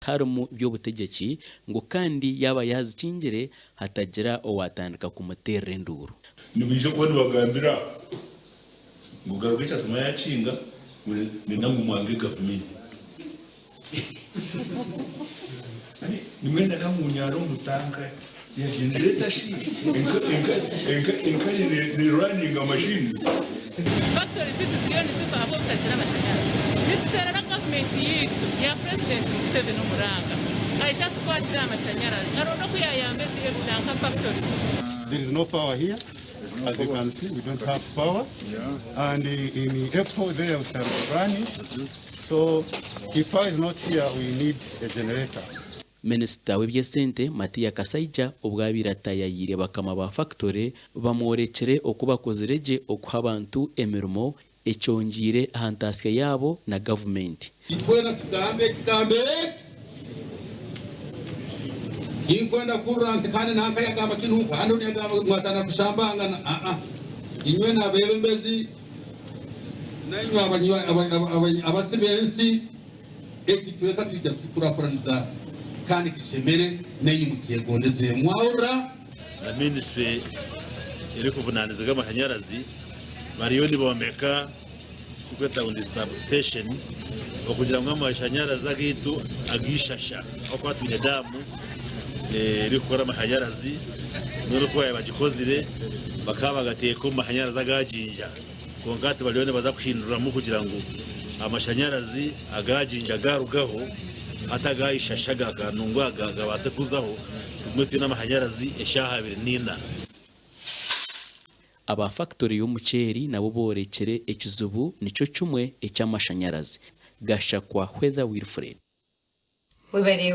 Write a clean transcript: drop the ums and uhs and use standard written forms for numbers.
ziharimu by'obutegyeki ngu kandi yaaba yaazikingire hatagira owaatandika kumuteerera enduuru. Nibaija kuba nibagambira aho ngu garuka ekyatuma yakinga ngu nenda ngu mwange gavumenti. Nimwendaga ngu nyaare omu tanka ya generator shi enka ne runninga machines? Factory zaitu ziriyo nizifa ahabw'obutagira amashanyarazi. Nituteerera gavumenti yaitu ya Purezidenti Museveni omuranga aije atukwatire aha mashanyarazi aronde oku yaayamba ezi nanka factories. There is no power here as you can see we don't have power and in April there we shall be running so if power is not here we need a generator. Minisita w'eby'esente Matia Kasaija obu abaire ataayayiire bakama ba fakitore bamworekire oku bakozire gye okuha abantu emirimo ekyongyeire aha ntaasya yaabo na gavumenti. Itwena tugambe ekigambo eki. Tinkwenda kuhurira nti kandi nanka yagamba kinu kandi onu yagamba mwatandika kushambangana. Aa, inywena abeebembezi nainywe abasi b'ensi, eki kicweka twija kukikurakuraniza kandi kishemere nainywe mukyegondeze. Mwahurira? Na minisiture erikuvunaanizibwa amashanyarazi bariyo nibombeka ekirikwetwa ngu ni sub station okugira ngu amashanyarazi agaitu ag'eishasha ahabw'okuba twine daamu erikukora amashanyarazi mbwenu ku baabaire bagikozire bakaba bagateeka omu mashanyarazi aga Jinja kwonka hati bariyo nibaza kuhinduramu kugira ngu amashanyarazi aga Jinja gaarugaho hati aga Ishasha aga Kanungu aga gabaase kuzaho tugume twine amashanyarazi eshaaha abiri n'ina. Aba fakitore y'omuceeri nabo boorekire ekizibu nikyo kimwe eky'amashanyarazi, Gashakwa Whether Wilfred. Webare.